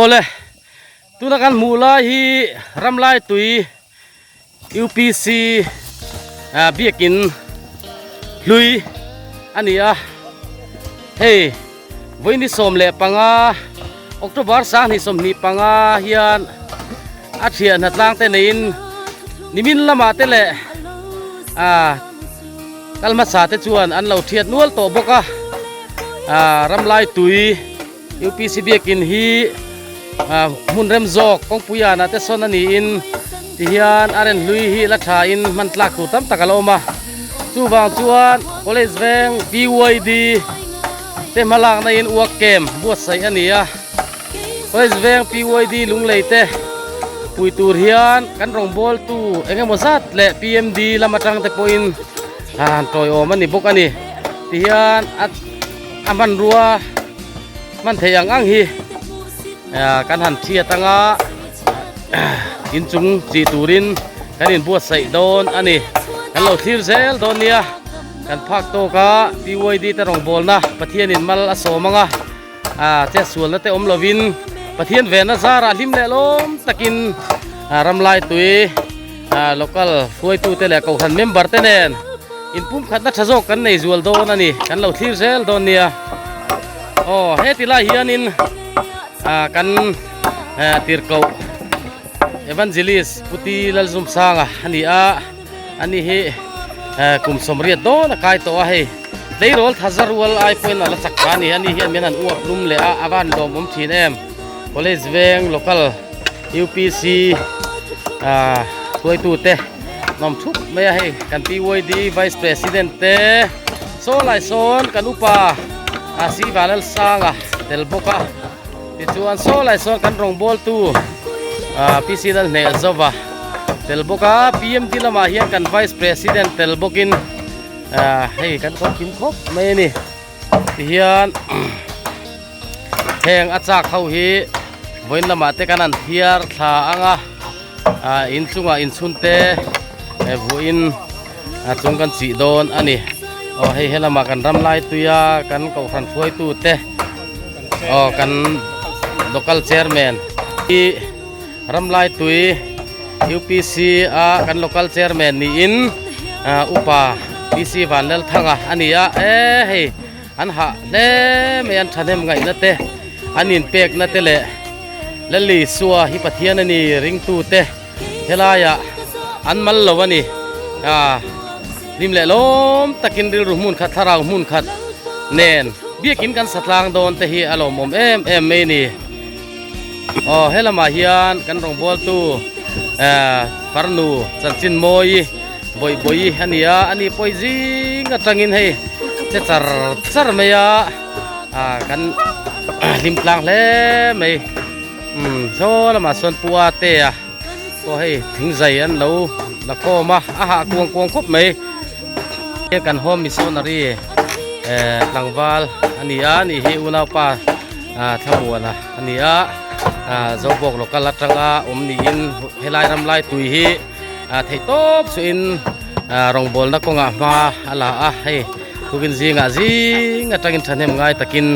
ໂອເລ ຕຸນະກັນໝູ່ລາຍຮີ ຣຳລາຍຕຸຍ UPC ອາ ເບຍກິນ ລຸຍ ອາ ເຮ ວາຍນິສອມແລະປະງາ ອອກໂຕບາ ສາງນິສອມນີປະງາ ຮຽນ ອາທຽນ ຫັດລາງ ແຕ່ໃນອິນ ນິມິນລະມາ ແຕ່ແລະ ອາ ກັນມາສາ ແຕ່ຈວນ ອັນເຫຼົ່າທຽດ ນວນໂຕບົກ ອາ ອາ ຣຳລາຍຕຸຍ UPC ເບຍກິນຮີ ອາ ມຸນເຣັມຈອກ ກອງປຸຍານາ ແຕ່ຊອນອານີອິນ ຕິຮຽນ ອາເຣັນ ລຸຍຮີ ລັດທາອິນ ມັນຕະລາກຕູຕຳຕະກະໂລມາ ຊູບາງຈວນ ໂຄເລຈແວງ BYD ເຕັມມະລາງນາອິນ ອວກແກມ ບວດໃສອານີອາ ໂຄເລຈແວງ BYD ລຸງໄລເຕ ປຸຍຕູຮຽນ ກັນຣອງບອລຕູ ເອງເອໂມຊາດ ແລະ PMD ລຳມະຕັງ ແຕ່ໂປອິນ ອາ ໂຕຍໂອມັນນີ້ບົກອານີ້ ຕິຮຽນ ອາ ອາມັນຣັວ ມັນເທອັງອັງຮີ ອາ ກັນຫັນເທຍຕັງອາ ອິນຈຸງ ຈີຕູຣິນ ກັນອິນບວດໃສໂດນ ອານີ້ ກັນເລົ່າທີລແຊລໂດນເນຍ ກັນພາກໂຕກະ BYD ແຕ່ຣອງບອລນະ ປະທຽນອິນມັນອະໂສມັງອາ ອາ ແຈສວນ ແລະ ແຕ່ອົມລະວິນ ປະທຽນແຫວນນະຊາຣາ ລິມແລະລົມຕະກິນ ອາ ຣຳລາຍຕຸຍ ອາ ໂລກາລ ຊ່ວຍຕູແຕ່ແລະ ເກົາຄັນເມັມເບີແຕ່ແນນ ອິນປຸ້ມຂັດ ນັດທະໂຊກ ກັນໃນຈວນໂດນ ອານີ້ ກັນເລົ່າທີລແຊລໂດນເນຍ ໂອ ເຮຕິລາຮຽນອິນ ອາ ກັນ ເອີ ຕີຣເກົາ ເອວັນເຈລີສ ພຸດທີລາລະຊຸມສາງ ອາ ອານີອາ ອານີເຮ ເອີ ກຸມສົມຣຽດໂດນ ອາກາຍໂຕເຮ ໄດ້ໂຣລທາຊາຣວລ ອາຍໂປຍນາລະສັກການີ ອານີເຮ ແມ່ນອັນອວກລຸມເລອາ ອາວານໂດມ ອມທີນແອມ ໂຄເລຈແວງ ໂລກາລ UPC ອາ ຊ່ວຍຕູເຕ ນ້ອມທຸບແມ່ໃຫ້ກັນ BYD Vice President ເຕ ໂຊຫຼາຍໂຊນກັນອຸປາ ອາ ຊີວານແລນຊາງ ອາ ເຕລບົກ ອາ ຕິຈວນ ໂຊຫຼາຍໂຊນກັນຣອງບອລຕູ ອາ ພີຊີແລນເນໂຊວາ ເຕລບົກ ອາ PMD ລະມາຮຽນກັນ Vice President ເຕລບົກອິນ ອາ ໃຫ້ກັນຄອບກິນຄົບແມ່ນີ້ ຕິຮຽນ ແຮງອາຈາກເຂົາຮີ ເວັນລະມາແຕ່ກະນັ້ນ ເທຍທາອັງອາ ອາ ອິນຊຸງອາ ອິນຊຸນເຕ ເອ ຜູ້ອິນ ອາ ຈຸງກັນຊິໂດນ ອານີ້ ໂອ ໃຫ້ເຮລະມາກັນ ຣຳລາຍຕຸຍາ ກັນເກົາຄັນຊ່ວຍຕູເຕ ໂອ ກັນ ໂລກາລແຊຣແມນ ທີ່ ຣຳລາຍຕຸຍ UPC ອາ ກັນໂລກາລແຊຣແມນນີອິນ ອາ ອຸປາ ພີຊີວານແລນທາງ ອາ ອານີອາ ເອ ເຮ ອັນຫະແລ ແມ່ນທັນແຮມໄງນະເຕ ອັນນິນເປກນະເຕແລ ແລລີຊັວ ຮີປະທຽນອານີຣິງຕູເຕ ເຮລາຍະ ອັນມັນລະວະນີ້ ອາ ລິມແລລົມ ຕະກິນລິລຮຸມມຸນຂັດ ທະລາວມຸນຂັດ ແໜ້ນ ເບຍກິນກັນສະຕາງໂດນ ແຕ່ເຮອາລົມອົມແອມແອມເມນີ ອໍ ເຮລະມາຮຽນກັນຣອງບອລຕູ ເອີ ປາຣະນູ ຈັນຈິນໂມຍ ບົຍບົຍ ອານີອາ ອານີໂປຍຈິງ ອາຕະງິນ ເຮ ເຈຈັລ ຈັລເມຍ ອາ ກັນ ລິມກລາງແລເມ ອືມ ໂຊລະມາຊວນປູອາເຕອາ ກໍໃຫ້ຖິງໃຈອັນເລົາ ລະກໍມາ ອາຫາກວງກວງຄົບເມ ເຮັດກັນໂຮມມິສຊອນນາຣີ ເອີ ຫຼັງວາລ ອານີອາ ນີ້ເຮອູນາວປາ ອາ ທະບວນ ອາ ອານີອາ ອາ ເຈົ້າບອກໂລກາລະຕັງອາ ອົມນີອິນ ເຮລາຍຣຳລາຍຕຸຍເຮ ອາ ໄທຕົບສຸອິນ ອາ ຣອງບອລນະກໍງາມາ ອາລາອາ ເຮ ທຸກອິນຈີງາຈີງາຕະກິນທັນແຮມງາຍຕະກິນ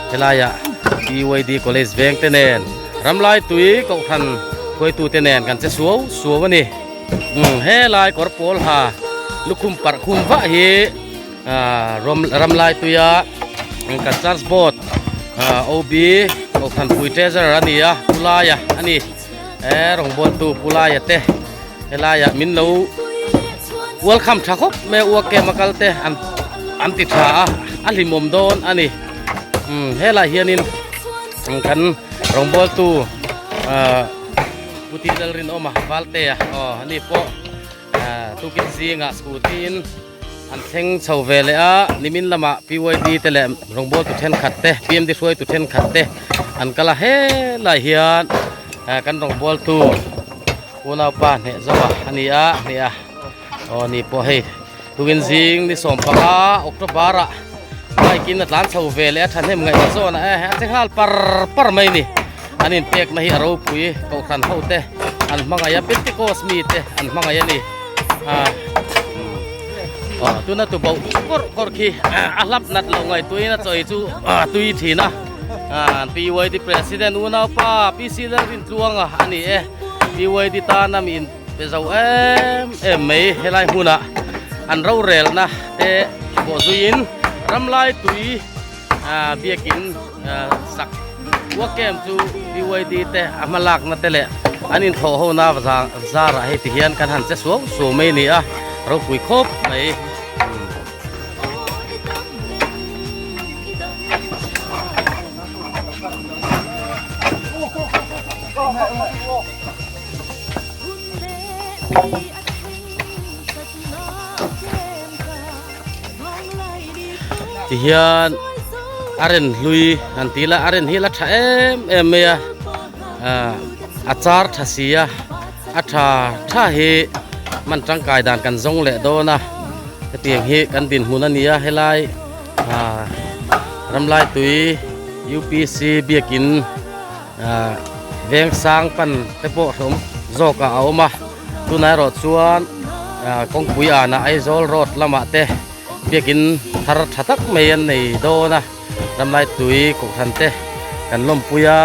ເຮລາຍະ BYD ໂຄເລຈແວງແຕ່ແນນ ຣຳລາຍຕຸຍ ເກົາຄັນ ຄວາຍຕູແຕ່ແນນ ກັນຈະສວວ ສວວວະນີ້ ອືມ ເຮລາຍກໍລະໂປລຫາ ລຸກຄຸມປະຄຸມວະເຮ ອາ ລຳລາຍຕຸຍອາ ກັນຈານສະປອດ ອາ ໂອບີ ໂອຄັນປຸຍເຕເຈີຣານີອາ ປູລາຍອາ ອານີ ເອ ລົງບອນຕູປູລາຍອາເຕ ເອລາຍອາ ມິນໂລ ວຽລຄັມທາຄົບ ແມ່ອວກແກມະກັນເຕ ອັນ ອັນຕິທາ ອາ ລິມອມໂດນ ອານີ ອືມ ເຮລາຍເຮຍນິນ ກັນ ລົງບອນຕູ ເອີ ປູຕີເດລຣິນອອມມາ ວາລເຕ ອໍ ອານີໂປ ອາ ຕູກິນຊີງະ ສະກູຕີນ ອັນເທັງເຊົາເວເລອາ ນິມິນລະມະ ພີວາຍດີ ເຕແລະ ລົງໂບຕູແທນຂັດເຕ ພີເອັມດີ ຊ່ວຍຕູແທນຂັດເຕ ອັນກະລະເຮລາຍເຮຍ ອາ ກັນລົງໂບຕູ ໂອນາວປາເນຈະວະ ອານີອາ ເນອາ ອໍ ນີໂປເຮ ຕູກິນຊີງ ນິສອມປະອາ ອົກໂຕບາຣະ ໄປກິນນະຕານເຊົາເວເລອາ ທັນເຫັນໄງໂຊນະ ເອ ເຈຮາລປາຣປາຣໄມນີ ອັນນີ້ເປັກນະຮີອາໂຣປຸຍ ເກົາຄັນເຮົາເຕ ອັນມັງອາຍາເປັນຕິໂກສມີເຕ ອັນມັງອາຍານີ້ ອາ ອາ ຕຸນະຕຸເບົາ ກົດ ກົດຄີ ອາ ອາ ລັບນັດເລົ່າໄງ ຕຸຍນະ ຈອຍຈູ ອາ ຕຸຍທີນະ ອາ PYD President ອຸນາວປາ ປີສີເຫຼືອງ ລິນຕວງ ອາ ອັນນີ້ເອ PYD ຕານຳອິນ ເປັນເຈົ້າເອັມເອັມເມ ເຮັດຫຼາຍຫຸນນະ ອັນເຮົາແຣລນະ ແຕ່ບໍ່ສຸຍອິນ ຣຳລາຍຕຸຍ ອາ ເບຍກິນ ອາ ສັກຫົວແກ້ມສູ່ PYD ແຕ່ອາມາລາກນະແຕ່ແຫຼະ ອັນນີ້ໂທເຮົານາ ສາ ສາລະ ເຮັດທີ່ຮຽນກັນຫັ້ນ ຈະສວງ ສວງເມນີ້ ອາ ເຮົາຄຸຍຄົບໄປ ອືມ. ທີ່ຮຽນ ອາເຣັນ ລຸຍ ອັນຕີລະ ອາເຣັນ ຮີລະ ຖະເອັມເອັມເມຍ ອາ ອາຈານ ຖະເສຍ ອາຖາ ຖະເຮ ມັນຈັ່ງກາຍດານກັນຊົງແລະໂດນະ ກະຕຽງເຮກັນດິນຫູນາເນຍ ເຮລາຍ ອາ ຣຳລາຍຕຸຍ UPC ເບຍກິນ ອາ ແວງຊ້າງປັນ ແຕ່ໂປະຖົມ ໂຈກະເອົາມາ ຕູນາຍໂຣດຊວນ ອາ ກົງປຸຍອານາ ໄອໂຈລໂຣດລະມະເຕ ເບຍກິນ ທາຣັດທະຕັກ ເມຍນໃນໂດນະ ຣຳລາຍຕຸຍ ກົກທັນເຕ ກັນລົມປຸຍອາ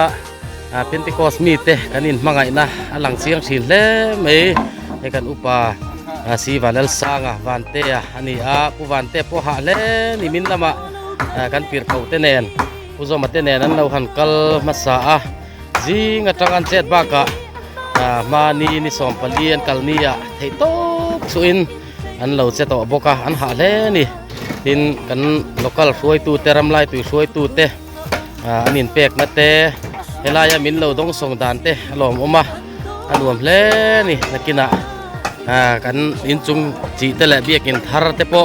ອາ ເປັນຕິກອສມີເຕ ກະນິນມາໄງນະ ອາລັງຊຽງຊີນແລເມ ໃຫ້ກັນອຸປາ ອາ ຊີວານແລນຊາງອາ ວານເຕອາ ອັນນີ້ອາ ຜູ້ວານເຕໂປະຫະແລ ນິມິນລະມະ ອາ ກັນປີຣເຂົາເຕແນນ ຜູ້ຊອມມາເຕແນນ ອັນເລົ່າຫັນກັນມາສາອາ ຊິງອາຕະງານເຈັດບາກະ ອາ ມານີນິຊອມປາລຽນກັນເນຍ ເທໂຕກສຸອິນ ອັນເລົ່າເຈໂຕະບົກະ ອັນຫະແລນີ້ ຕິນກັນໂລກັນຊ່ວຍຕູເຕ ຣຳລາຍຕຸຍຊ່ວຍຕູເຕ ອາ ອັນນິນແປກມາແຕ່ ເວລາຍາມິນເລົ່າດົງສົ່ງດານເຕ ອາລອມອອກມາ ອາລວມແລນີ້ ນະກິນະ ອາ ກັນອິນຈຸງຈິເຕແລະ ເບຍກິນທາຣະເຕໂປະ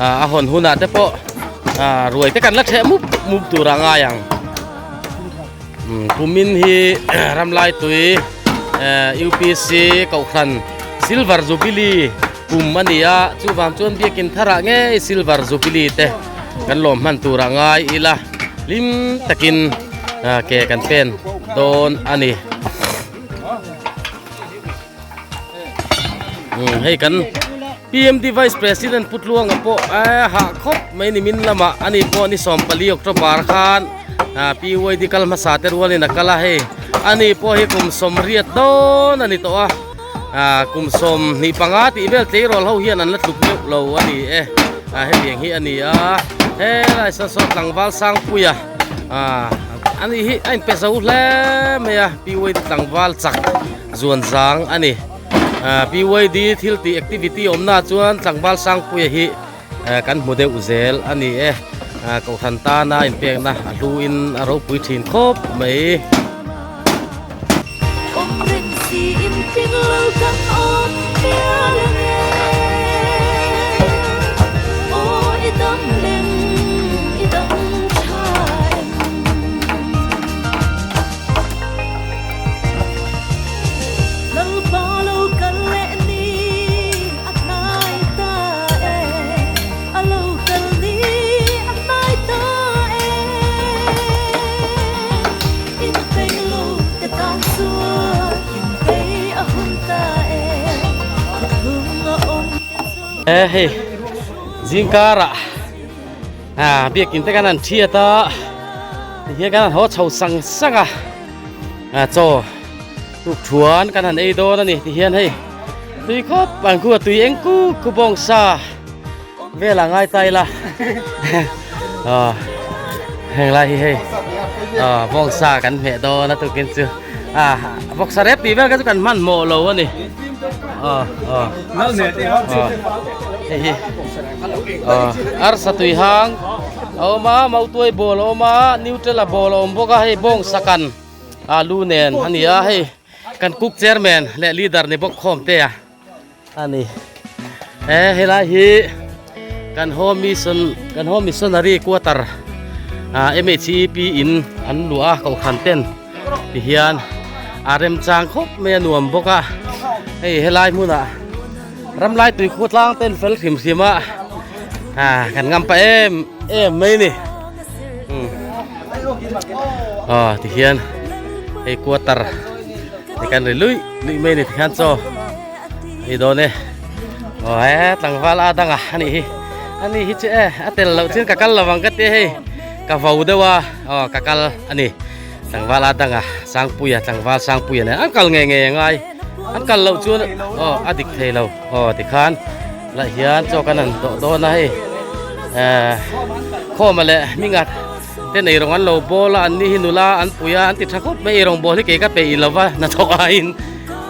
ອາ ອາຫົນຫູນາເຕໂປະ ອາ ລວຍເຕກັນລະແທະມຸບ ມຸບຕູຣາງາຍັງ ອືມ ພູມິນຮີ ຣຳລາຍຕຸຍ ເອີ ຢູພີຊີ ເກົາຄັນ ຊິລເວີຈູບີລີ ກຸ່ມມະນີອາ ຈູວາມຈວນເບຍກິນທະຣະແງຍ ຊິລເວີຈູບີລີເຕ ກັນຫຼອມຫັ້ນຕູຣະງາຍອີລະ ລິມຕະກິນ ອາ ແກ່ກັນເປັນໂດນອານີ ອືມ ໃຫ້ກັນ ພີເອັມດີ ໄວສ໌ ປຣະຊິເດັນ ພຸດລວງອະໂປ ອາ ຫະຄົບ ໄມນິມິນລະມະ ອານີໂປ ນິຊອມປາລີ ອອກໂຕບາຣຄານ ອາ ພີວາຍດີ ກັລມະສາເຕຣວາລີ ນະກະລະ ເຮ ອານີໂປ ເຮ ກຸມສົມ ຣຽດໂດນ ອານີໂຕ ອາ ອາ ກຸມສົມ ນິປະງາ ຕິເວລ ເຕໂຣລ ເຮົາຮຽນ ອັນລະທຸກເນວເລົາ ອານີເອ ອາ ເຮ ວຽງ ຮີ ອານີອາ ເຮ ລາຍສະສອດ ຫຼັງວາລ ຊາງປຸຍ ອາ ອາ ອານີ ຮີ ອັນເປເຊົາ ແລ ເມຍ ພີວາຍດີ ຫຼັງວາລ ຈັກ ຈວນຈາງ ອານີ ອາ ພີວາຍດີ ທິລຕີ ແອັກທິວິຕີ ອອມນາຈວນ ຫຼັງວາລ ຊາງປຸຍ ຮີ ອາ ກັນໂມເດວອຸເຈລ ອານີເອ ອາ ເກົາທັນຕານາ ອິນເປກນະ ອາ ລູອິນ ອາ ໂຣປຸຍຖີນ ຄົບໄມ ເອີ ເຮ ຈິງກາຣະ ອາ ເບຍກິນແຕ່ກັນຫັ້ນ ເທຍຕາ ເຮ ກັນຫັ້ນ ຫໍເຊົາສັງສັງ ອາ ອາ ໂຈ ລູກທວນກັນຫັ້ນ ເອໂດນະນີ້ ທີ່ຮຽນ ເຮ ຕຸຍຄົບ ອັນກູ ຕຸຍເອັງກູ ກູບອງຊາ ເວລາງ່າຍໄຕລະ ອາ ແຫ່ງລາຍ ເຮ ອາ ບອງຊາກັນ ແມ່ໂດນະ ຕຸກິນຊື ອາ ບອກສະແລັບ ຕີແວ່ນກັນ ກັນມັນໂມໂລ ອາ ນີ້ ເອີ ເອີ ເອີ ເອີ ເອີ ອາ ອາ ສະຕຸຍຫາງ ເອົາມາ ເມົາຕົວຍໂບລ ເອົາມາ ນິວເຕລາໂບລ ເອົາມາ ກະໃຫ້ບອງສະກັນ ອາ ລູແນນ ອັນນີ້ ອາ ໃຫ້ກັນກຸກແຈຣແມນ ແລະ ລີດເດີ ໃນບົກຄອມເຕ ອາ ອັນນີ້ ເອ ເຮລາ ຮີ ກັນໂຮມມິຊອນ ກັນໂຮມມິຊອນນາຣີ ກວຕາ ອາ ເອັມເອຊອີ ປີອິນ ອັນຫຼວ ເກົາຄັນເຕັນ ທີ່ຮຽນ ອາເຣັມຈາງ ຄົບ ແມ່ນວມ ບົກອາ ເຮ ເຮລາ ໝູນະ ຣຳລາຍຕຸຍ ໂຄດລາງ ເຕັນເຟີລ ຂິມຂິມ ອາ ອາ ກັນງາມປະເອັມ ເອັມ ໄມນີ້ ອືມ ອາ ທີ່ຮຽນ ເຮ ກວຕາ ໃນການລຸຍ ລຸຍ ເມນີ້ ທີ່ຮຽນ ໂຈ ອີໂດເນ ໂອ້ຍ ຕັງວາລາດັງອາ ອັນນີ້ ອັນນີ້ ຮີ ເຈ ອາ ເຕັນລາວ ເຊີນກະກັນລະວັງກະເຕ ເຮ ກະເວົ້າເດີວ່າ ອໍ ກະກັນອັນນີ້ ຕາງວາລາດດັງອະ ຊ້າງປຸຍອະ ຕາງວາລຊ້າງປຸຍອະ ອັນກັນແງ່ໆງ່າຍ ອັນກັນເຫຼົ່າຈວນ ອໍ ອາດິກເທເຫຼົ່າ ອໍ ຕິຄານ ລະຫຽນ ຈໍກັນນັ້ນ ໂຕໂຕນະເຮ ເອີ ຂໍມາແລະ ມີງັດ ເຕັ້ນເອຣອງອັນເຫຼົ່າບໍລະ ອັນນີ້ຫິນູລາ ອັນປຸຍອະ ອັນຕິດທະຄົບ ແມ່ເອຣອງບໍລິເກກະເປອີລະວະ ນະທໍອາອິນ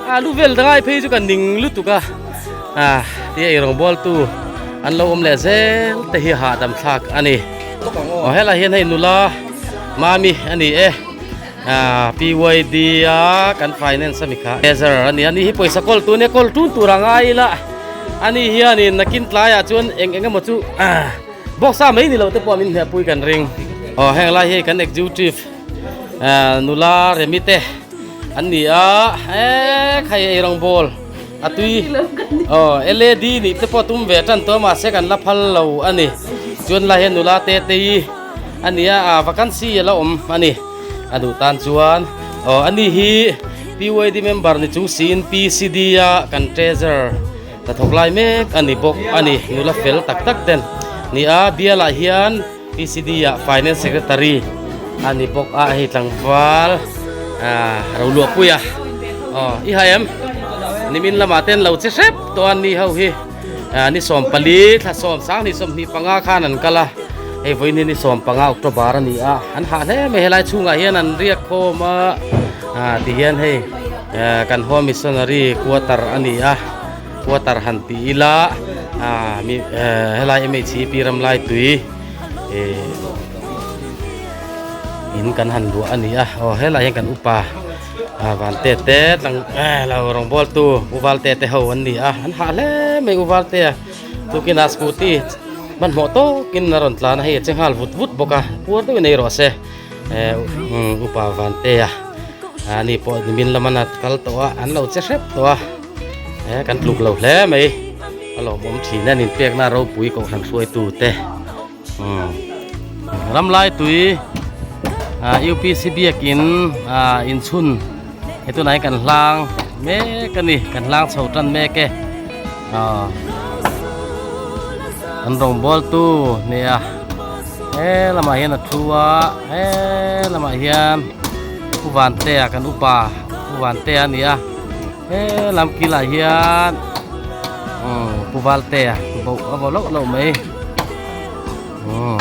ອາ ລູເວລຕະງາຍເພຈຸກັນນິງລຸຕຸກະ ອາ ຕິເອຣອງບໍລຕູ ອັນລາວອົມແລເຊລ ຕະເຮຫາດຳທາກ ອາ ອັນນີ້ ອໍ ເຮລາເຮນໄຮນູລາ ມາມີ ອາ ອັນນີ້ເອ ອາ ປີວາຍດີ ອາ ກັນໄຟແນນສະມິຄາ ເອເຊີ ອັນນີ້ ອັນນີ້ຮິປອຍສະກົລຕູ ເນກົລຕູນຕູຣາງາຍລະ ອາ ອັນນີ້ເຮ ອັນນີ້ນະກິນຕາຍອາ ຈວນເອັງເອັງກະໝົດຈຸ ອາ ບອກສາມໄອນີ້ລາວແຕ່ປ້ອມອິນເຮປຸຍກັນເຣັງ ອໍ ແຮງລາຍເຮກັນເອັກຊິຄິວຕິບ ອາ ນູລາເຣມິເຕ ອັນນີ້ອາ ເອ ໄຄເອຣອງໂບລ ອາ ຕຸຍ ເອີ ເອເລດີນີ້ ແຕ່ປ້ອມຕຸມແວຕັນຕົວມາເຊກັນລະພັນລາວ ອັນນີ້ ຈວນລາເຮນູລາເຕເຕ ອັນນີ້ອາ ວາກັນຊີລາອົມ ອັນນີ້ ອະດູຕານຈວນ ອໍ ອັນນີ້ຮີ ປີວາຍດີເມັມເບີນີ້ ຈູຊີນ ປີຊີດີອາ ກັນເທເຊີ ຕະທົກລາຍເມກ ອັນນີ້ບົກ ອັນນີ້ນູລາເຟລ ຕັກຕັກເຕັນ ນີ້ອາ ເບຍລາຮຽນ ພີຊີດີອະ ໄຟແນນເຊັກເຣຕາຣີ ອັນນີ້ບົກອະ ເຮຕັງວາລ ອາ ເຮົາລວກປຸຍອະ ອໍ ອີຫາເອັມ ນິມິນລະມາເຕັນ ເຮົາເຊເຊັບ ຕອນນີ້ເຮົາເຮ ອາ ນີ້ຊອມປະລີ ຖ້າຊອມສາງນີ້ຊອມນີ້ປະງາຄານັ້ນກະລະ ເອ ໄວ້ນີ້ນີ້ຊອມປະງາອົກໂຕບາຣນີ້ອະ ອັນຫາແລແມ່ເຮລາຍຊຸງອະ ເຮນັ້ນລຽກໂຄມາ ອາ ຕິຮຽນເຮ ເອີ ກັນໂຮມມິສຊອນນາຣີ ຄວາເຕີ ອັນນີ້ອະ ຄວາເຕີຫັ້ນ ຕີອີລາ ອາ ມີ ເອີ ເຮລາຍເອັມເອຊີ ປີຣຳລາຍຕຸຍ ເອ ອິນກັນຫັ້ນດູ ອັນນີ້ອະ ອໍ ເຮລາຍຍັງກັນອຸປາ ອາ ວານເຕເຕ ຕັງ ເອີ ລາວຣອງບອລຕູ ອຸວານເຕເຕເຮົາ ອັນນີ້ອະ ອັນຫາແລແມ່ອຸວານເຕ ຕູກິນອາສະກູຕີ ມັນເໝາະໂຕກິນນະຣອນຕລານະເຮ ເຈັງຫາລວຸດວຸດບົກອະ ປວດຢູ່ໃນລໍເຊ ເອີ ອືມ ອຸປາວານເຕອະ ອາ ນີ້ປອດມິນລະມະນັດກັນໂຕອະ ອັນເຫຼົ່າເຈເຊັບໂຕອະ ເອີ ກັນລຸກເຫຼົ່າແຫຼມໄອ ອະຫຼອມອົມຖີແນນິນເປກນາເຮົາປຸຍກໍຫັ້ນຊ່ວຍຕູເຕ ອືມ ລຳລາຍຕຸຍ ອາ ອິວປີຊິເບຍກິນ ອາ ອິນຊຸນ ເຮັດຕົວໃນກັນລາງ ແມ່ກະນີ້ກັນລາງເຊົາຕັນແມ່ແກ ອາ ອັນລົງບອລຕູ້ເນຍ ເອ ລະມາຮຽນອະທົວ ເອ ລະມາຮຽນ ຜູ້ຫວານແຕກັນອຸປາ ຜູ້ຫວານແຕນີ້ອະ ເອ ລຳກີລາຮຽນ ອື ຜູ້ຫວານແຕ ຜູ້ເວົ້າ ເວົ້າເລົ່າເລົ່າໄໝ ອືມ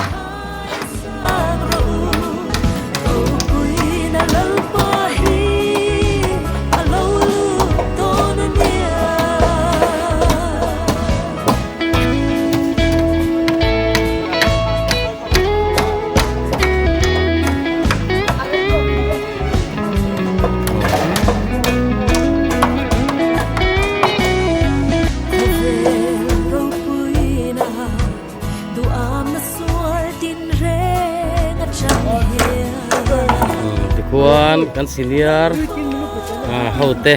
ທຸກຄົນ ກັນຊີນຽ ອາ ເຮົາແຕ່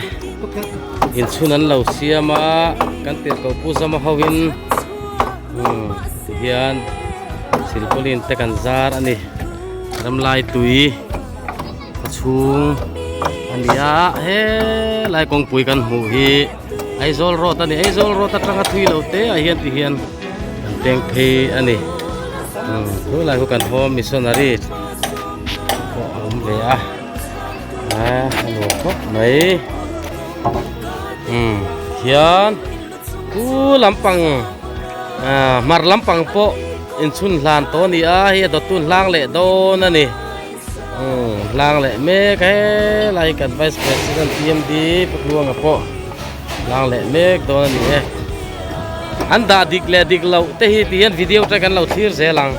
ອິນຊຸນນັ້ນເຫຼົ່າເຊຍມາ ກັນເຕີເກົາປູຊະມາເຮົາວິນ ອືມ ຕິຮຽນ ສິລໂປລິນແຕ່ກັນຈາດ ອັນນີ້ ລຳລາຍຕຸຍ ປະຊຸງ ອັນນີ້ອະ ເຮ ລາຍກອງປຸຍກັນຫູເຮ ໄອໂຊລໂຣຕານີ້ ໄອໂຊລໂຣຕາຕະກະທຸຍເຫຼົ່າເຕ ອາຮຽນຕິຮຽນ ແຕງເພ ອັນນີ້ ອືມ ໂອ້ ລາຍກອງກັນໂຮມມິສຊອນນາຣີ ໂອ້ ເລີຍອະ ອາ ອັນນີ້ຄົບໄໝ ອືມ ຮຽນ ອູ ລຳປັງ ອາ ມາລຳປັງໂປ ອິນຊຸນລານໂຕນີ້ອາ ເຮ ໂຕຕູນລາງແລະໂດນນະນີ້ ອືມ ລາງແລະເມກ ເຮ ລາຍກັນໄວສະເປຣຊິເດັນ ທີເອັມດີ ປະທ້ວງອະໂປ ລາງແລະເມກໂດນນະນີ້ ເຮ ອັນດາດິກແລດິກເລົ່າ ແຕ່ເຮ ຕິຮຽນວິດີໂອຕະກັນເລົ່າທີເຣແລງ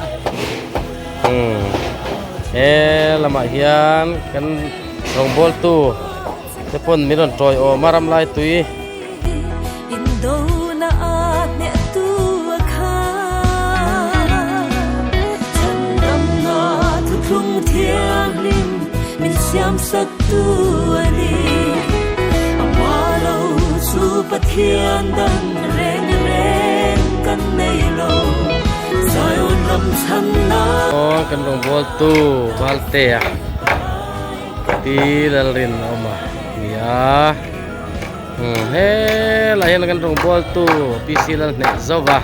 ອືມ ເຮ ລະມາຮຽນກັນລົງໂບລຕູ ເຊໂປນມິຣອນຕຣອຍ ອໍ ມາຣຳລາຍຕຸຍ ອໍ ກັນລົງໂບລຕູ ວາລເຕ ຕີລາລິນ ເອົາມາ ເນຍ ເຮ ລະເຫັນກັນລົງໂບລຕູ ປີຊີລາເນໂຊວາ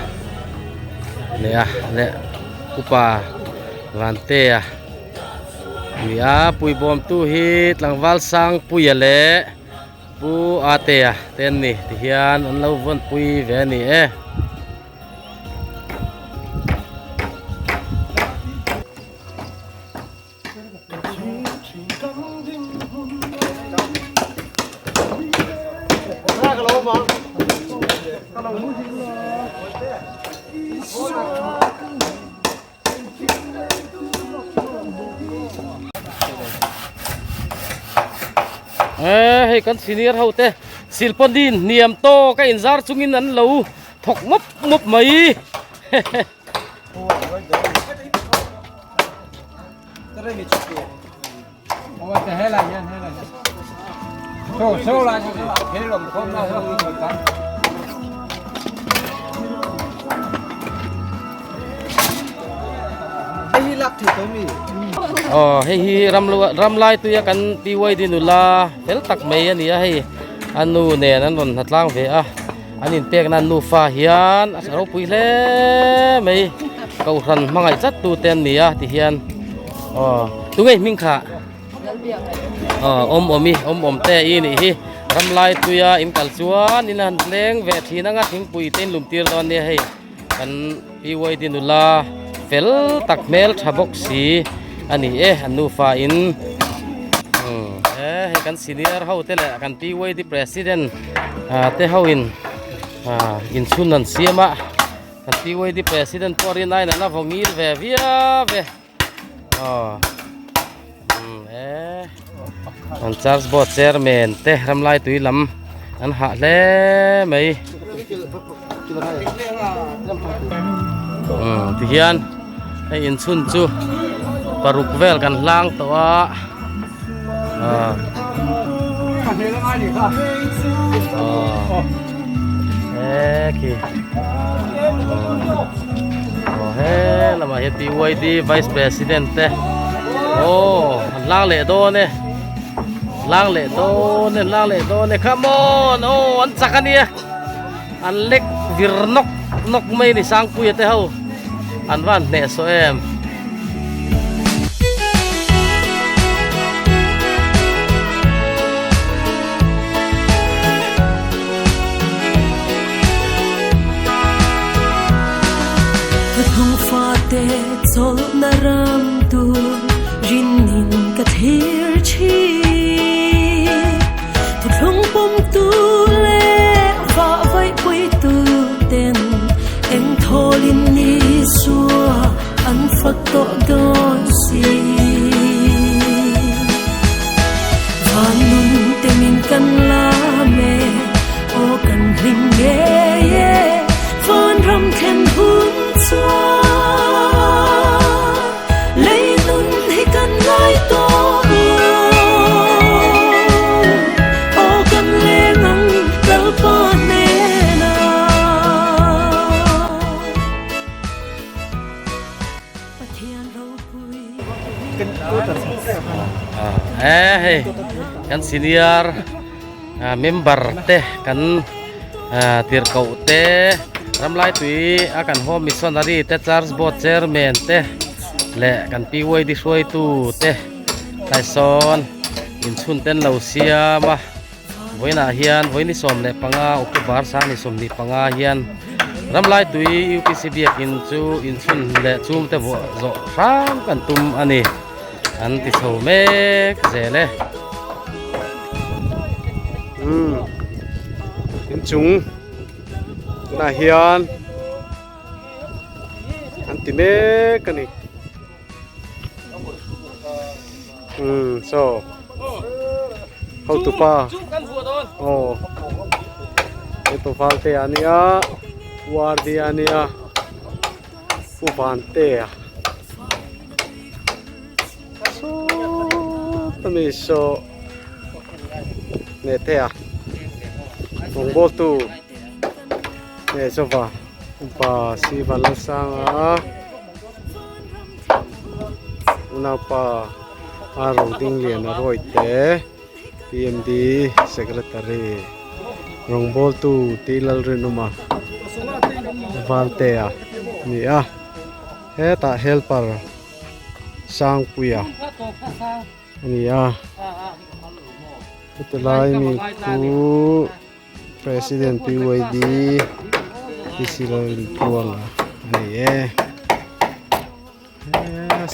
ເນຍ ແລະ ອຸປາ ວານເຕຍ ນີ້ອາ ປຸຍບອມຕູ້ຮີດ ຫຼັງວານຊາງປຸຍອະແລ ປູອາເຕຍ ເຕັນນີ້ ທີ່ເຮືອນອັນລາວວນປຸຍແວນີ້ເອ. ເອີ ໃຫ້ກັນຊີເນຍເຮົາແຕ່ ສິລປະດິນນຽມໂຕກະອິນຈາຣຈຸງອິນອັນໂລ ຖົກມົບມົບໄໝ. ເຮີ ລຳລາຍຕຸຍອາ ກັນປີໄວດີນູລາ ເຟລຕັກໄມອາ ນີ້ອາ ເຮີ ອານູແນນອັນນອນ ຮັດລາງເວອາ. ອັນນີ້ເປັກນັ້ນນູຟາເຮືອນ ອາ ເຮົາປຸຍແລໄມ ເກົາຮັນມາໄງຈັດຕູແຕນນີ້ອາ ທີ່ເຮືອນ ອໍ ຕຸໄງມິງຄະ ອໍ ອົມ ອົມມີ ອົມ ອົມແຕອີນີ້ຮີ ລຳລາຍຕຸຍອາ ອິນກັນຊວນ ອິນຫັ້ນແລງແວະທີນະງັດຫິງປຸຍເຕັນລຸມຕີລອນນີ້ໃຫ້ ກັນປີໄວດີນູລາ ເຟລຕັກແມລທະບົກສີ ອັນນີ້ເອ ອັນນູຟາອິນ ເອີ ໃຫ້ກັນຊີເນຍເຮົາແຕ່ແຫຼະ ກັນປີໄວດີປຣະຊີເດັນ ອາ ແຕ່ເຮົາອິນ ອາ ອິນຊຸນນັນເຊຍມະ ກັນປີໄວດີປຣະຊີເດັນ ປອຣິນໄອນະ ນະ ວະງີລແວ ເວຍ ເວ ອໍ ເອີ ອັນຈາສບອດແຊຣແມນແຕ່ ລຳລາຍຕຸຍລຳ ອັນຫະແລໄມ ອືມ ທີ່ເຮືອນ ໃຫ້ອິນຊຸນຈູ ປາລຸກແວລກັນລາງໂຕອາ ເອີ ເອເຄ ໂອເຮ ລະມາເຮັດປີໄວດີໄວສປຣະຊີເດັນແຕ່ ໂອ ລາງເລໂດເນ ລາງເລໂດເນ ລາງເລໂດເນ ຄຳອອນ ໂອ ອັນຈັກອັນເນຍ ອັນເລັກວິຣນົກ ນົກໄມນີ້ ຊາງປຸຍແຕ່ເຮົາ ອັນວ່າແນໂຊແອມ ກະທົງຟ້າເຕ ໂຊນະຣຳຕູ ຣິນນິນກະເທຍຊີ ທຸດລົງປົມຕູເລ ຟ້າໄວປຸຍຕູເຕັນ ເອັງໂທລິນນີຊັວ ອັນຟັກໂຕດອນຊີ ວານນຸນເຕມິນກັນລາເມ ໂອກັນລິງເງເຍ ຟານຣຳເຄັນຮຸນຊວ ເລຍນຸນໃຫ້ກັນລາຍໂຕ ໂອກັນເລງັງເຕີປາເນນາ ປະທຽນໂລກຸຍ ເອີ ເອີ ກັນຊີເນຍ ອາ ເມມເບີເຕ ກັນ ອາ ຕີຣເກົາເຕ ລຳລາຍຕຸຍ ອາ ກັນໂຮມມິສຊອນນາຣີເຕ ຈາສບອດແຊຣແມນເຕ ແລະ ກັນປີໄວດີຊ່ວຍຕູເຕ ໄລຊອນ ອິນຊຸນເຕັນເລົາເຊຍມາ ວອຍນາເຮືອນ ວອຍນິສົມ ແລະ ປະງາ ອົກໂຕບາ ຊານິສົມ ນິປະງາເຮືອນ ລຳລາຍຕຸຍ ຢູປີຊີ ບຽກອິນຈູ ອິນຊຸນ ແລະ ຈູມເຕ ໂຈະຣາມກັນຕຸມ ອັນນີ້ ອັນຕິໂຊເມກເຈເລ ອືມ ເປັນຈຸງ ໜ້າເຮືອນ ອັນຕິເມກກັນນີ້ ອືມ ໂຊ ເຂົ້າຕຸປາ ໂອ ເປັນໂຕຟານເຕອາເນຍ ວາເດອາເນຍ ຜູ້ຟານເຕອາ ໂຊ ຕະມິໂຊ ເນເຕອາ ລົງໂບຕູ ເນໂຊວາ ອຸປາຊີວັນລະສັງອາ ອຸນາປາ ອາໂຣດິງລຽນອາໂຣຍເຕ ພີເອັມດີ ເຊກເຣຕາຣີ ລົງໂບຕູ ຕີລາລຣິນຸມາ ວານເຕອາ ເນອາ ເຮຕາເຮລປາ ສ້າງປຸຍອະ ອັນນີ້ອະ ເປັນຕາຫຼາຍມີຄູ President ປີວາຍດີ ທີ່ສິລະວິນພວງ ອັນນີ້ເອ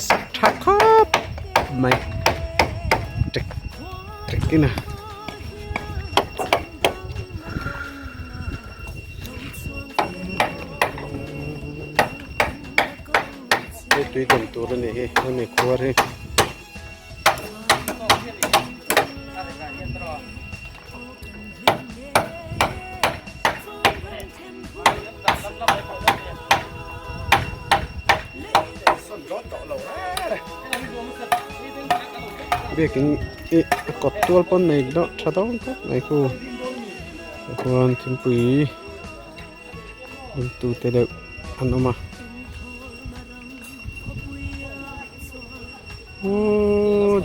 ສະຖາຄອບ ໄມ ເຕັກ ເຕັກກິນນະ ເຮັດຕຸຍເຕັມໂຕແລ້ວນີ້ ເຮັດໃນຄົວເດ້. ວຽກກິນອີກ ກອດຕົວປອນໃນເນາະ ຊາດອງກັບໃນຄູ ຄວນທິມປຸຍ ເບິ່ງຕູ້ແຕ່ເດີກ ອັນອອກມາ. ໂອ້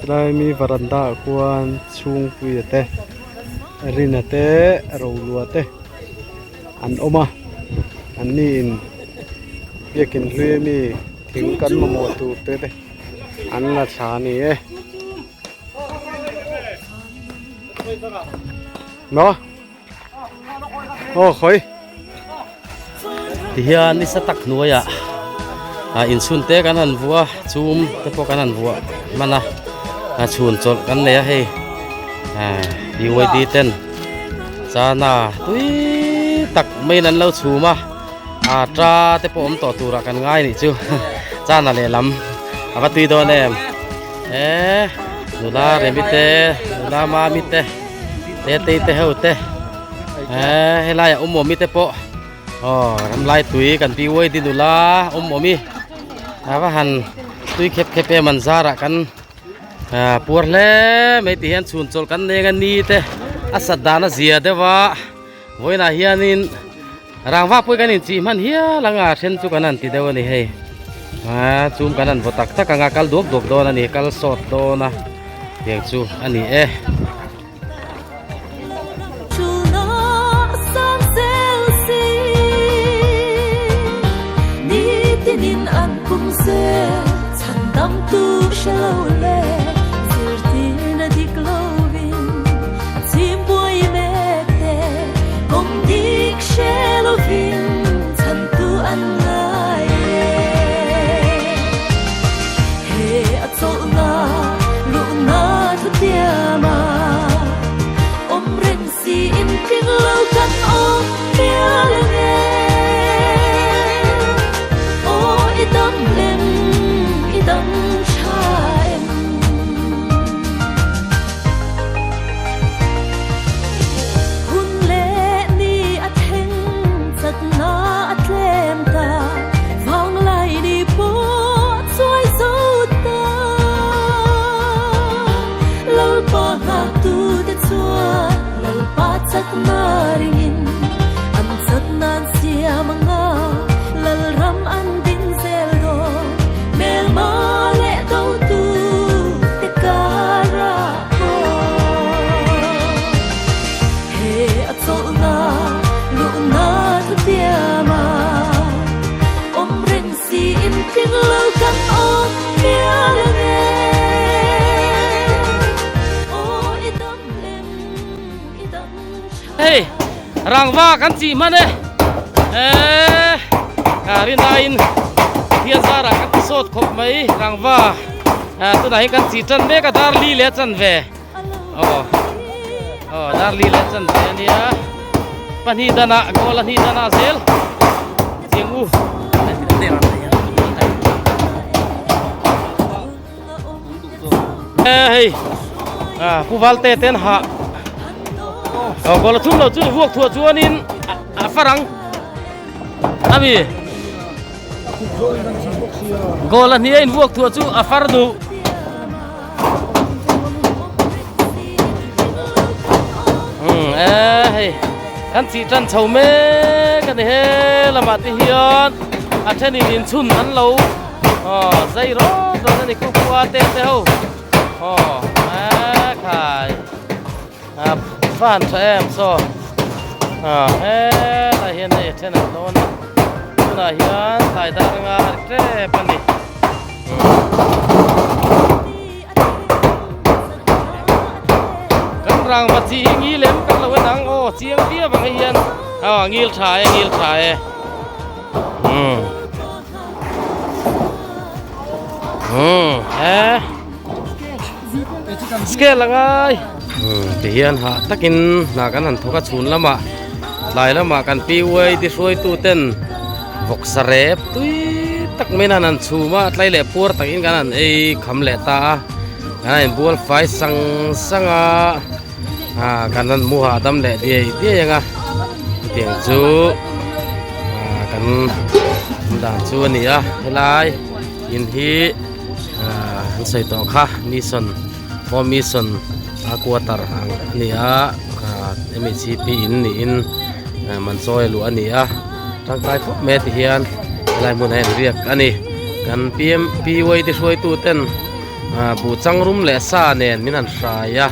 ຕະໄລມີວາຣັນດາຄວນສູງປຸຍແຕ່ ອາຣີນາແຕ່ ເຮົາລັວແຕ່ ອັນອອກມາ ອັນນີ້ ວຽກກິນລຸຍມີ ຖິງກັນມາໝໍຕູເຕີແຕ່ ອັນລາຊານີ້ເອ ເນາະ. ໂອ້ ໂອ້ຍ ທີ່ເຮືອນນີ້ສະຕັກໜວຍອະ ອາ ອິນຊຸນເຕກັນຫັ້ນວັວ ຊູມເຕໂປກັນຫັ້ນວັວ ມັນນະ ອາ ຊູນໂຈນກັນເນຍເຮ ອາ ດີໂອໄອດີເຕັນ ຊານາ ຕຸ້ຍ ຕັກໄມ້ນັ້ນແລ້ວຊູມາ ອາ ຕຣາເຕໂປອມຕໍ່ຕູຣະກັນງ່າຍນີ້ຈຸ ຊານາເລລຳ ອາ ປະຕຸຍໂດແນມ ເອ ນູລາເຣມິເຕ ນູລາມາມິເຕ ເຕ ເຕ ເຕ ເຮົາເຕ ເອີ ເຮລາຍາ ອຸມໂມມິເຕໂປ ອໍ ທຳລາຍຕຸຍກັນປີໂວຍຕິດຸລາ ອຸມໂມມິ ອາ ວ່າຫັ້ນ ຕຸຍເຄັບເຄັບເອມັນຊາລະກັນ ອາ ປວດແລ ໄມຕິເຮນສູນໂຈລກັນເນງອັນນີ້ເຕ ອາສະດານະເສຍເຕວ່າ ໂວຍນາເຮຍນິນ ຣາງວ່າປຸຍກັນນິນ ຈີມັນເຮຍລະງາເທັນຈຸກະນັນຕິເດວະນີ້ເຮ ມາຈູມກັນນັ້ນບໍ່ຕັກ ຕະກະງາກັນລວກດວກໂດນອັນນີ້ ກັນສອດໂດນນະ ເດງຊູ ອັນນີ້ເອ Chulna san sel si, ni tinin an kum se, chan dam tu sha lo le, zir tin a dik lo vin, chim buai me te, kong dik she lo vin, chan tu an ngai e. He a chawlhna, luhna thutiama, awm reng si in tling lo kan awm mial ang e. Aw, i dam lem, i dam ṭha em? Hun leh ni a thleng, chatna a tlem ta, vanglai ni pawh chuai zo ta. Lalpa ngâktute chuan Lalpa chatna ringin an chatna an siam anga, Lalram an ding zel dawn, hmêlma leh dotute kârah pawh. He a chawlhna, luhna thutiama, awm reng si in tling lo kan awm mial ang e. Aw, i dam lem, i dam ṭha. Hei, rangva kan chih hman e. E, a, rin aiin hian zara kan ti sawt khawp mai, rangva. A, tunah hian kan chih ṭan mek a, dar li leh a chanve. Aw, aw, dar li leh a chanve a nia. Pahnih dana, goal a hnih dana zel. Chiang u. E, hei. A, Pu Valte ten ha. Aw, goal a thum lo chu vuak thuah chuanin a, a farang. Ami. Goal a hnia in vuak thuah chu a far duh. Hmm, e, hei. Kan chih ṭan chho mek a ni he, lamah te hian a ṭhenin inchhun an lo, aw, zai rawt rawt a ni, khu khu a te te ho. Aw, e, khai. A, van ṭha em saw. A, he, lai hian hei a ṭhen an dawn a. Tunah hian tlai dar anga a ri ṭep a ni. Kan rangva chi ngi lem kan lo nang o, chiang tia bang hian. A, ngil tha e, ngil tha e. Hmm. Hmm. Eh. Scale la ngai. Hmm, ti hian ha takin hna kan han thawk a, chhun lama, tlai lama kan pi uai ti hruaitu ten vawksa rep tui tak mai nan an chhum a, tlai leh puar takin kan han ei kham leh ta a, kan han bual fai sang sang a, a, kan han mu ha dam leh diai diai ang a, tiang chu, a, kan dan chu a ni a, helai in hi, a, han sawi tawh kha, mission, home mission a quarter ang a ni a, a, M H C P in niin, a, man chawi lu a ni a, tangkai khawp mai ti hian, helai hmun ah hian riak a ni. Kan P M, P Y ti hruaitu ten, a, bu changrum leh sa nen min han hrai a,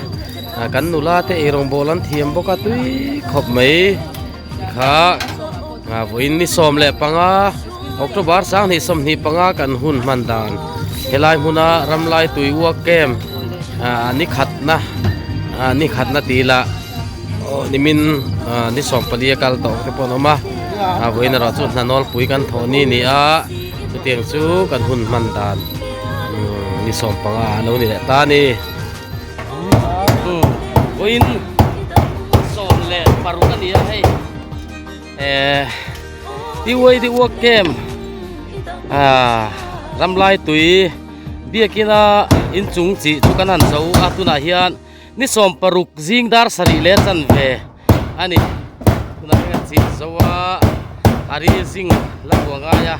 a, kan nula te eirawng bawl an thiam bawk a, tui khawp mai. Kha, a, vawiin ni sawm leh panga, October sang hnih sawmhnih panga kan hun hman dan. Helai hmuna Ramlai Tui Uak Kem, a, ni khatna, a, ni khatna ti la, aw, nimin, a, ni sawm pali a kal tawh te pawh an awm a. A, vawiin erawh chu hna nawlpui kan thawh ni ni a. Chutiang chu kan hun hman dan. Hmm, ni sawm panga a lo ni leh ta ni. Hmm. Vawiin sawm leh paruk a ni a hei. Eh, P Y ti Uak Kem. Ah, Ramlai Tui biakina inchung chi chu kan han zo a, tunah hian ni sawm paruk zing dar sarih leh chanve a ni. Tunah hian kan chi zo a, a ri zing la ruang ngai a.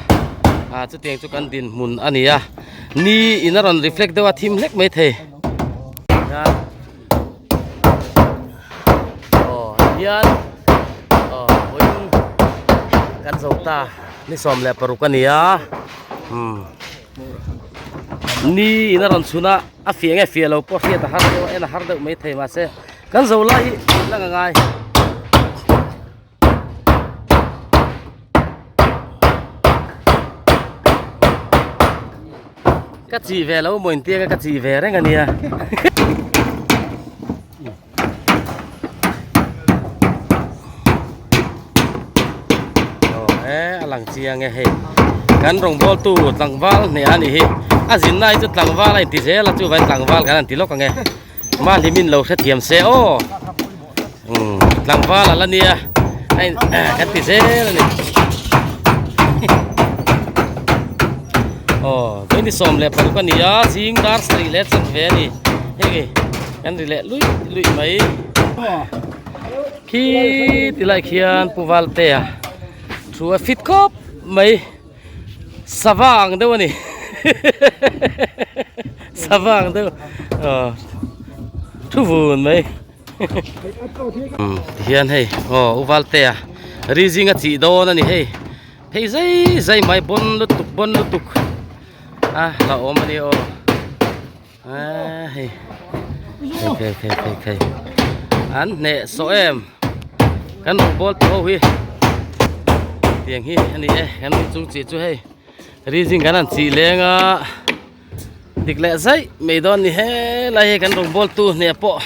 Ah, chutiang chu kan dinhmun a ni a. Ni in a rawn reflect deuh a, thim hlek mai thei. Aw, hian, aw, vawiin kan zo ta, ni sawm leh paruk a ni a. Hmm. Ni in a rawn chhun a, a fiah nge fiah lo pawh hriat a har deuh a, en a har deuh mai thei, mahse, kan zo lai hi lang a ngai. Ka chih ve lo maw in tia, ka chih ve reng a nia. Aw, e, a lang chiang e hei. Kan rawngbawltu tlangval hneh a ni hi. A zin lai chu tlangval a inti zel a, chu vai tlangval kan han ti lawk ang e. Mah hlimin lo hrethiam se aw. Hmm, tlangval a la nia. Ai, kan ti zel a ni. Aw, vawiin ni sawm leh paruk a ni a, zing dar sarih leh chanve a ni. Hei, kan ri leh luih luih mai. Khi ti lai khian Pu Valte a thu a fit khawp mai. Sava ang deuh a ni. Sava ang deuh. Aw, thu vun mai. Hmm, ti hian hei. Aw, U Valte a ri zing a chih dawn a ni hei. Phei zai zai mai, bon lutuk, bon lutuk. A, la awm a ni aw. A, hei. Hei, hei, hei, hei, hei. An hneh sawh em. Kan rawngbawltu ho hi. Tiang hi a ni e, kan chung chih chu hei. Ri zing kan han chih leng a. Dik leh zai mai dawn ni he, lai hi kan rawngbawltu hneh pawh.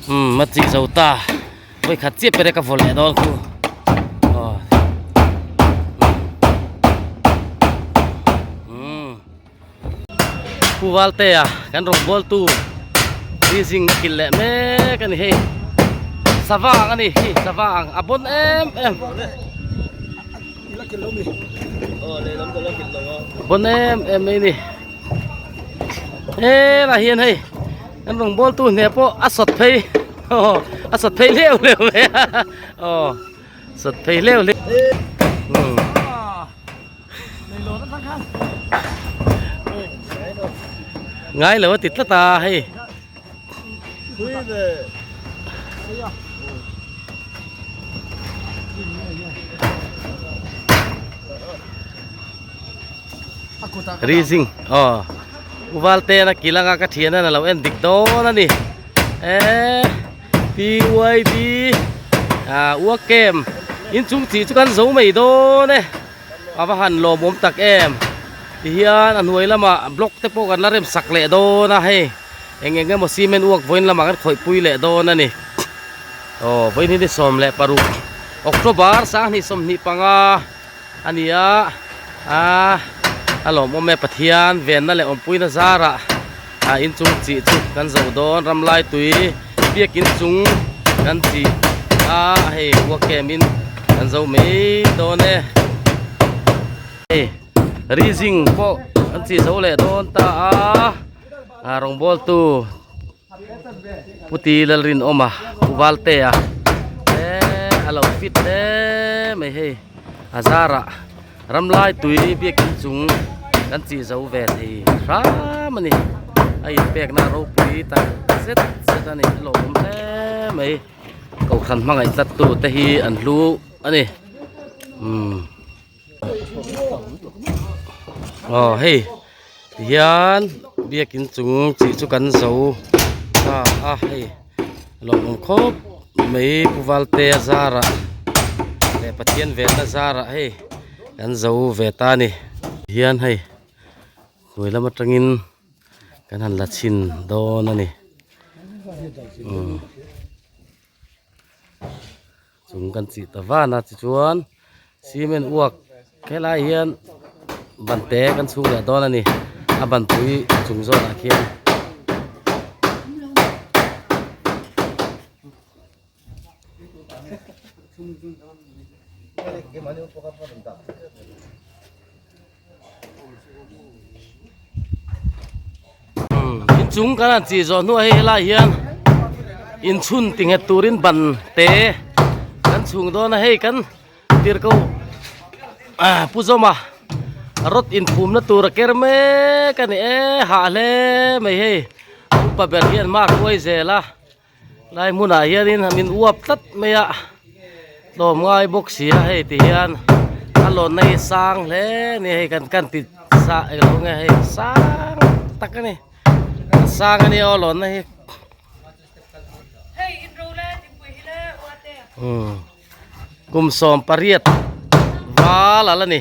Hmm, ma chih zo ta. Voi khat chiah pere ka vaw leh dawn khu. Aw. Hmm. Pu Valte a kan rawngbawltu ri zing a kilh leh mek a ni hei. Sava ang a ni hi, sava ang. A bon em em. Bon em em mai ni. E, la hian hei. Kan rawngbawltu hneh pawh a sawt phei. Aw, a sawt phei leu leu mai. Aw, sawt phei leu leu. Hmm. Ngai lo ti tlat a hei. Ri zing. Aw. U Valte na kilang a ka thian a na lo en dik dawn a ni. E, P Y D. A, Uak Kem. In chung chih chu kan zo mai dawn e. A va han lawmawm tak em. Ti hian a hnuai lama block te pawh kan la rem sak leh dawn a hei. Eng eng emaw cement uak vawiin lama kan khawih pui leh dawn a ni. Aw, vawiin hi ni sawm leh paruk October, sanghnih sawmhnih panga a ni a. A, a lawmawm e, Pathian venna leh awmpuina zarah a inchung chih chu kan zo dawn, ramlai tui biakin chung kan chih a, hei, uak kemin kan zo mai dawn e. Hei, rizing pawh kan chih zo leh dawn ta a, a rawngbawltu Pu Ti Lalrinawma, Pu Valte a, e, a lo fit hle mai hei. A zarah ramlai tui biakin chung kan chih zo ve thei hram a ni. A inpekna ropui tak zet zet a ni, a lawmawm hle mai. Kohhran hmangaih tlattu te hi an hlu a ni. Hmm. Aw, hei. Ti hian biakin chung chih chu kan zo ta a, hei. Lawmawm khawp mai, Pu Valte a zarah leh Pathian venna zarah hei kan zo ve ta ni. Ti hian hei, hnuai lam aṭangin kan han la chhin dawn a ni. Hmm. Chung kan chih ta vana, chu chuan cement uak, helai hian bante kan chhung leh dawn a ni. A banpui chung zawnah khian. Hmm, inchung kan han chih zawh hnuah hei, helai hian inchhun tinghet turin bante kan chhung dawn a hei, kan tirko, a, Pu Zawma rod inphumna tur a ker mek a ni e, hah hle mai hei. Upa ber hian mark huai zel a. Lai hmunah hianin min uap tlat mai a, tlawm ngai bawk si a hei ti hian, a lawnna hi sang hle ni hei, kan, kan ti sa lo nge hei, sang tak a ni, sang a ni aw lawnna hi. Hmm. Kum sawm pariat val a la ni.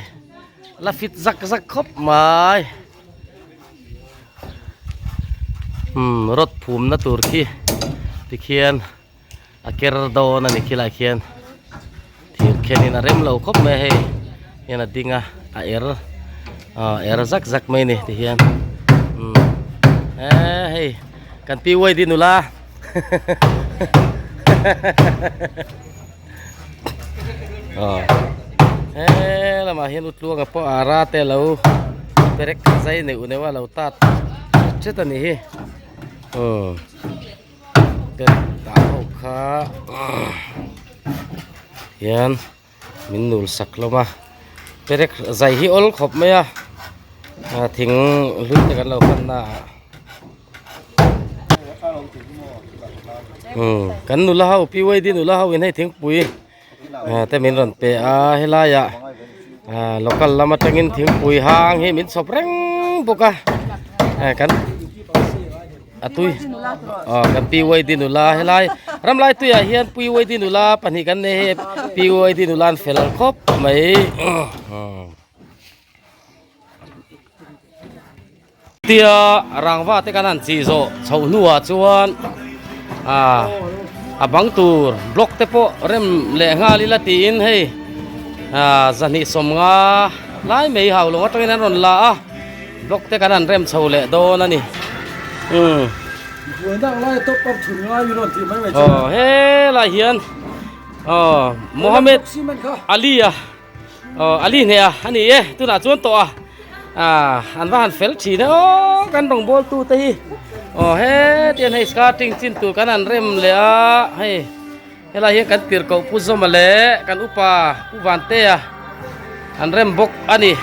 La fit zak zak khawp mai. Hmm, rod phumna tur khi tikhian a ker dawn a ni khi lai khian. Thir khenin a rem lo khawp mai hei. Hian a ding a, a er. A, er zak zak mai ni ti hian. Hmm. E, hei. Kan P Y D nula. Aw. He lamah hian utluanga pawh ara te lo, perek zai neuh neuh a lo tat chet a ni hi. Aw. Te ta ho kha. Hian min nul sak hlawm a. Perek zai hi awl khawp mai a. A, thing hlui te kan lo panna. Hmm, kan nula ho, P Y D nula ho in hei thingpui, a, te min rawn pe a, helai a, a, local lam aṭangin thingpui hang hi min chhawp reng bawk a. A, kan a tui, a, kan P Y D nula helai. Ramlai tuiah hian P Y D nula pahnih kan nei hei, P Y D nula an fel khawp mai. Tia rangva te kan han chih zawh chhoh hnuah chuan, a, a bang tur block te pawh rem leh nghal ila tiin hei, a, zahnih sawmnga lai mai hau lo aṭangin an rawn la a, block te kan han rem chho leh dawn a ni. Um. Aw, helai hian, aw, Mohammed Ali a. Aw, Ali hneh a, a ni e, tunah chuan tawh a. A, an va han fel ṭhin a, aw, kan rawngbawltu te hi. Aw, hetian hei skirting chin tur kan han rem leh a, hei. Helai hian kan tirhkoh Pu Zawma leh kan upa Pu Vantea an rem bawk a ni.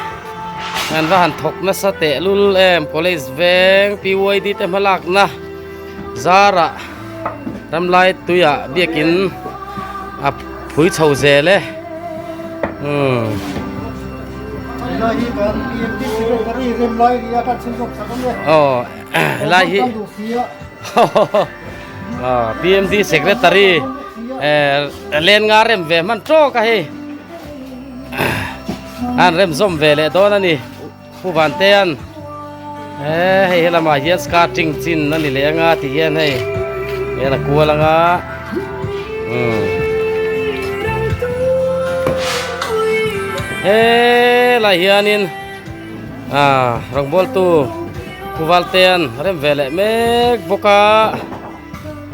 An va han thawk nasa teh lul em, college veng, P Y D te hmalakna zarah ramlai tuiah biakin a phui chho zel e. Hmm. Helai hi kan P M D secretary rem lai nia kan chhun zawk sak ang e. Aw, helai hi. Kan duh si a. Aw, P M D secretary, eh, len nga rem ve hman tawk a hei. An rem zawm ve leh dawn a ni. Pu Van Ten. Eh, hei, hei la ma hian ska ting chin na ni le nga ti hian hei. Hei la kua la nga. Hmm. Hei la hianin, ah, rongbawltu Pu Van Ten rem ve leh mek bawk a.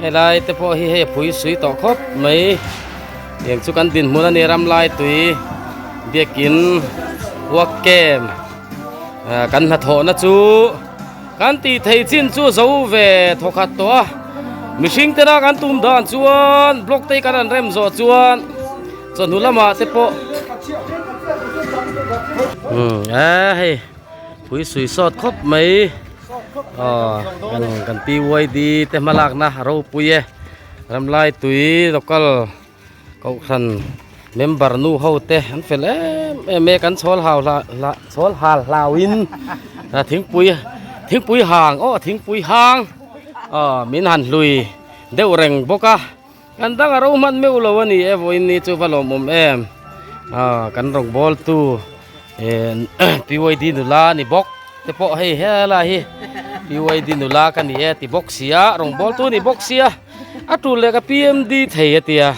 Helai te pawh hi hei pui sui tawh khawp mai. Heng chu kan dinhmun a ni, Ramlai Tui biakin uak kem, a, kan hnathawhna chu kan tih theih chin chu zo ve thawkhat tawh a. Mihring tena kan tum dan chuan block te kan han rem zawh chuan chawhnu lamah te pawh, hmm, a hei. Pui sui sawt khawp mai. Aw, kan, kan P Y D te hmalakna ropui e. Ramlai Tui local Kohhran member nu ho te an fel em em e, kan chhawl hau hla, hla, chhawl hal hlauin. A, thingpui, thingpui hang, aw, thingpui hang. Aw, min han hlui deuh reng bawk a. Kan dang a ro hman meuh lo a ni e, vawiin ni chu va lawmawm em. A, kan rawngbawltu, eh, P Y D nula ni bawk te pawh hei, helai hi P Y D nula ka ni e ti bawk si a, rawngbawltu ni bawk si a. A tul leh ka P M D thei a ti a.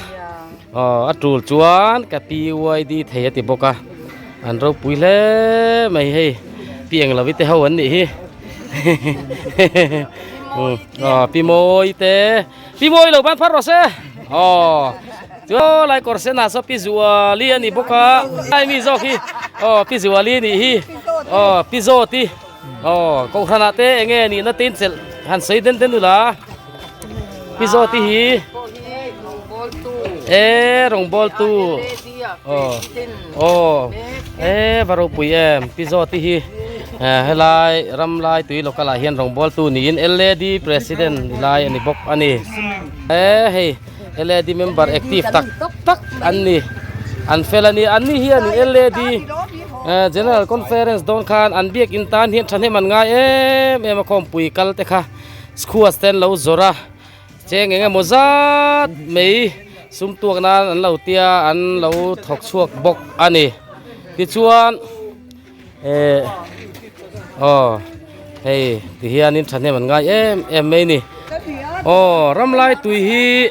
Aw, a tul chuan ka P Y D thei a ti bawk a. An ropui hle mai hei. Pi Englo te ho an nih hi. Hmm. Aw, Pi Mawi te. Pi Mawi lo ban phar rawh se. Aw. Chu lai kawr sena saw Pi Zuali a ni bawk a. Ai mi zawk hi. Aw, Pi Zuali a ni hi. Aw, Pi Zawti. Aw, Kohhranah te eng nge a nihna te in chelh han sawi den den ula. Pi Zawti hi. E, rawngbawltu. Aw. Aw. E, va ropui em. Pi Zawti hi. Eh, helai Ramlai Tui local ah hian rawngbawltu niin L A D president lai a ni bawk a ni. Eh, hei, L A D member active tak tak an ni. An fel a ni, an ni hian L A D, eh, General Conference dawn khan an biak in tan hian thahnem an ngai em em a, khawmpui kal te kha squash te an lo zawrh a. Cheng eng emaw zat mai sum tuak nan an lo tia, an lo thawk chhuak bawk a ni. Tichuan, eh, aw, hei, ti hianin thahnem an ngai em em mai ni. Aw, Ramlai Tui hi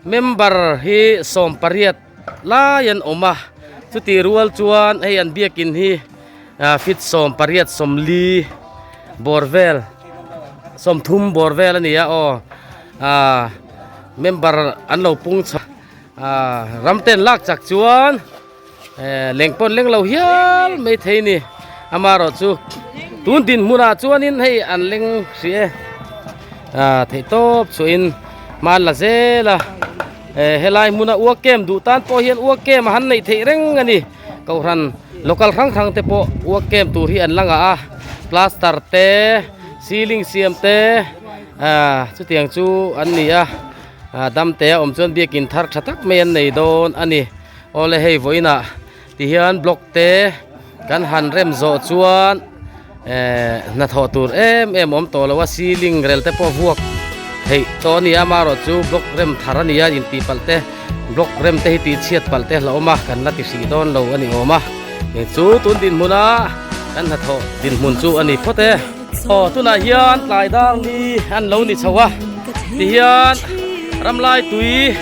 member hi sawm pariat lai an awm a, chutih rual chuan hei an biakin hi, a, feet sawm pariat sawmli bawr vel, sawmthum bawr vel a ni a, aw, a, member an lo pung chho, a, ram ten lak chak chuan, eh, leng pawn leng lo hial mai thei ni. Amaherawhchu tun dinhmunah chuanin hei an leng hri e. A, theihtawp chhuahin hma an la zel a. Eh, helai hmuna uak kem duh tan pawh hian uak kem a han neih theih reng a ni. Kohhran local hrang hrang te pawh uak kem tur hi an la ngah a. Plaster te, ceiling siam te, a, chutiang chu an ni a. A, dam te a awm chuan biakin thar ṭha tak mai an nei dawn a ni. Awle, hei vawiinah ti hian block te kan han rem zawh chuan, eh, hnathawh tur em em awm tawh lo a, ceiling rel te pawh vuak theih tawh a ni a, amaherawhchu block rem thar a ni a, intih palh te, block rem te hi tih chhiat palh te la awm a, kan la ti hrih dawn lo a ni awm a. Heng chu tun dinhmuna kan hnathawh dinhmun chu a ni phawt e. Aw, tunah hian tlai dar li an lo ni chho a. Ti hian Ramlai Tui,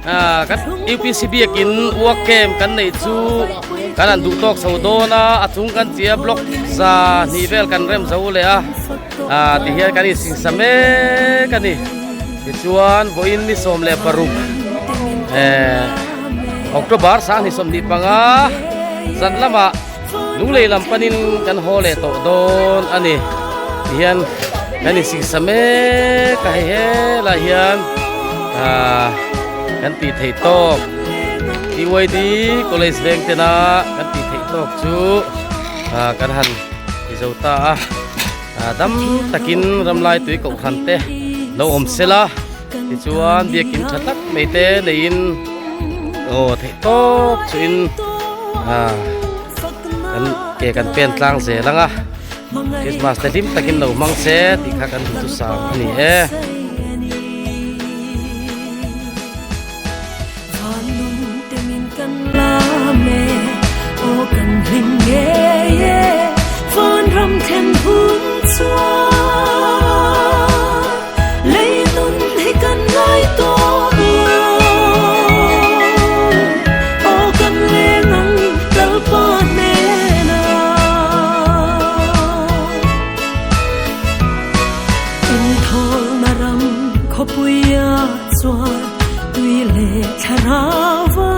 a, kan U P C biakin uak kem kan neih chu kan han duh tawk chho dawn a, a chung kan chia block za hnih vel kan rem zo leh a. A, ti hian kan insingsa mek a ni. Tichuan vawiin ni sawm leh paruk, eh, October sanghnih sawmhnih panga zan lamah Lunglei lam panin kan haw leh tawh dawn a ni. Ti hian kan insingsa mek a, hei helai hian, a, kan tih theih tawk, T Y D College veng tena kan tih theih tawk chu, a, kan han ti zo ta a. A, dam takin Ramlai Tui Kohhran te lo awm sela, tichuan biakin ṭha tak mai te neiin, aw, theih tawp chuin, a, kan ke kan pen tlang zel ang a, Krismas te hlim takin lo hmang se tih kha kan duhthusam a ni e. Van nun te min kan lam e, aw kan hlim ngei e, van Thèn hun chua lei nun he kan ngai to lo, o kan le nang Lalpa nena. Inthol na ram khopui a chuan tui le thlarau va,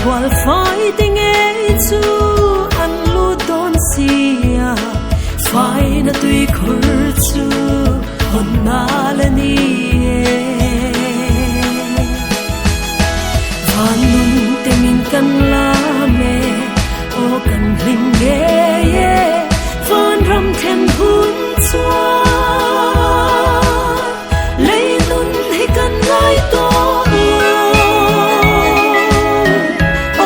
bual fai te ngei chu an lut dawn sia, faina tui khur chu honna la ni e. Van nun te min kan lam e, o kan hlim ngei e, van ram thlen hun chua lei nun he kan ngai to lo,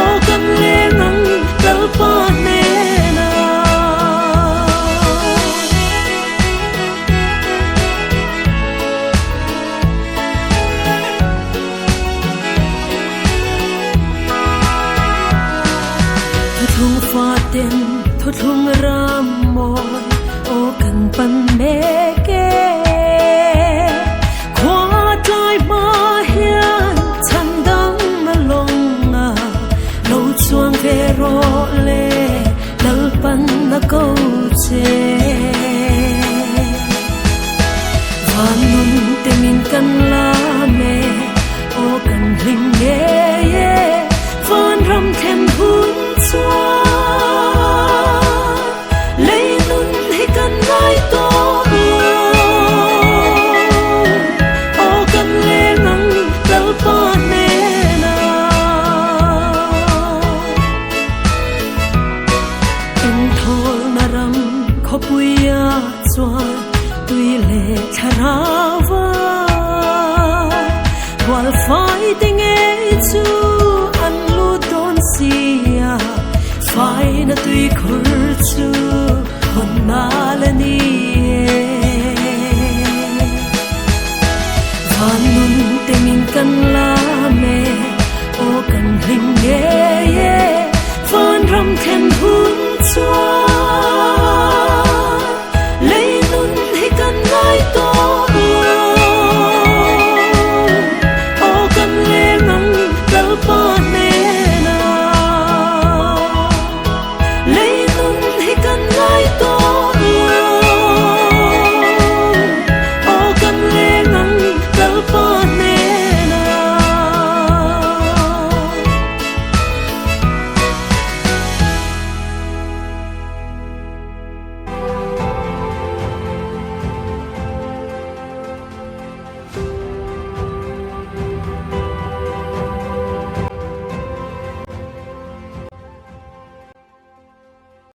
o kan le nang Lalpa nena. Thuthlung faten thuthlung ram mawi, o kan pan mek e. Khua tlai hma hian chhandam a lawng a, lo chuang ve rawh le, Lalpan a ko che. Van nun te min kan lam e, o kan hlim ngei e, van ram thlen hun chua lei nun he kan ngai to lo, o kan le nang Lalpa nena. Inthol na ram khopui a chuan tui le thlarau va, bual fai te ngei chu an lut dawn sia, faina tui khur chu honna la ni e. Van nun te min kan lam e, o kan hlim ngei e,